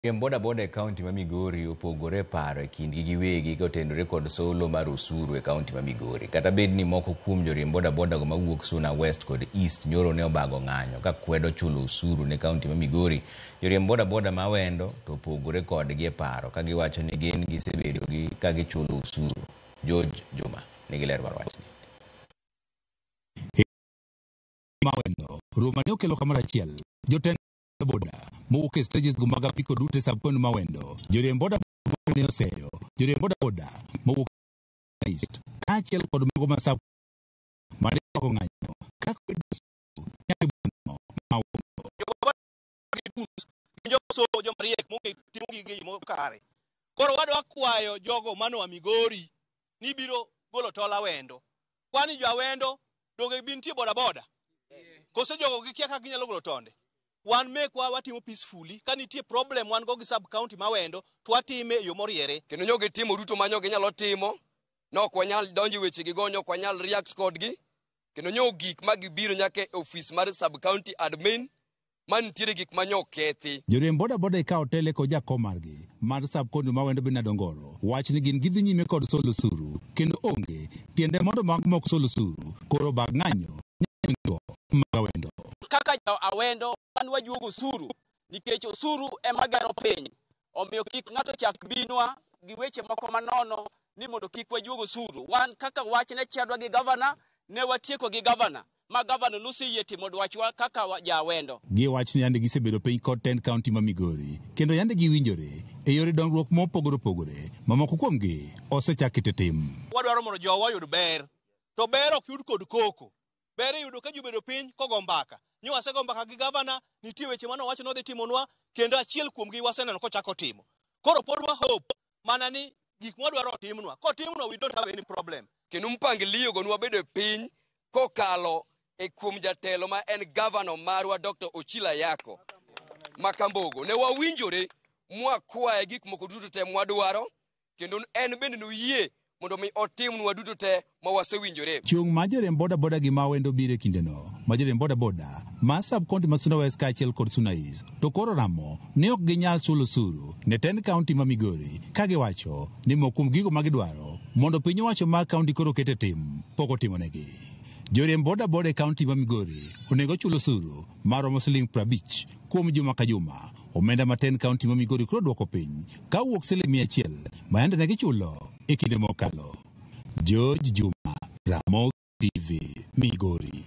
Joriemb bodaboda e kaunti ma Migori opogore paro e kindgi giwegi kotenore kod solo mar osuru e kaunti ma Migori. Kata bed ni moko kuom joriemb bodaboda go mawuok Suna West kod East nyoro ne obago ng'anyo ka kwedo chulo osuru ne kaunti ma Migori, joriemb bodaboda ma Awendo to opogore kodgi e paro ka giwacho ni gin gisebedo gi ka gichulo osuru. George Juma nigi ler mar wachni. Mawendo, romo ne okelo kamoro achiel jotend boda mowuok e stages go mag apiko duto e sub county Mawendo, joriemb boda ne oseyo joriemb boda boda mowuok East kaachiel kod mago ma sub mane obago ng'anyo ka kwedo nyaka e boma Mawendo. Joma joma riek mong'e timo gigi e yo makare. Koro wadwa kwayo jogo manoa Migori ni biro golo tol Awendo. Kwani jo Awendo donge bi nitie boda boda? Koso jogo gikia kaka ginyalo golo tonde? Wan mekwa watimo peacefully. Ka nitie problem wan go gi sub county ma Awendo to watime e yo moriere. Kendo nyo gitimo duto ma nyo ginyalo timo. Ne ok wanyal donjo e weche gigo, ne ok wanyal react kodgi. Kendo nyo gik ma gibiro nyaka e ofis mar sub county admin ma nitiere gik ma nyo kethi. Joriemb boda boda ikawo tele kod jakom margi mar sub county Mawendo Bernard Ongoro wach ni gin gidhi nyime kod solo osuru kendo onge tiende mondo mag mok solo osuru koro bag ng'anyo nyaka mag Awendo. Kaka jo Awendo wan wajuogo osuru nikech osuru ema gero piny. Omiyo kik ng'ato chak binwa gi weche moko manono ni mondo kik wajuog osuru. Wan kaka wach ne chadwa gi gavana, ne watieko gi gavana ma gavana noseyie timo dwachwa kaka ja Awendo. Gi wach ni yande gisebedo piny kod tend kaunti ma Migori kendo yande giwinjore e yore dongruok mopogore opogore ma moko kuomgi osechak keto e tim. Wadwaro mondo jowa oyud ber. To ber ok yud kod koko. Ber iyudo ka ji obedo piny kogo mbaka. Nyo wasego mbaka gi gavana, nitie weche mane owacho ni odhi timonwa, kendo achiel kuomgi waseneno kochako timo. Koro pod wa hope mana ni gik mwadwaro otimnwa. Kotimnwa we don't have any problem. Kendo mpangilio go nwabedo e piny kokalo e kuom jatelo ma en gavana marwa Dr. Ochila Ayako Makambogo. Ne wawinjore mwakwaye gik moko duto te mwadwaro kendo en bende noyie mondo mi otimnwa duto te ma wasewinjore. Chung' ma joriemb boda boda gi Mawendo biro e kindeno ma joriemb boda boda ma sub county ma Suna West kaachiel kod Suna East to koro ramo ni ok ginyal chulo osuru ne tend kaunti ma Migori ka giwacho ni moko kuom gigo ma gidwaro mondo piny owacho mar kaunti koro ket e tim pok otimonegi. Joriemb boda boda e kaunti ma Migori onego ochul osuru maromo siling 50 kuom juma ka juma. Omenda ma tend kaunti ma Migori koro duoko piny ka wuok siling 100 ma yande ne gichulo e kinde mokalo. George Juma, Ramogi TV, Migori.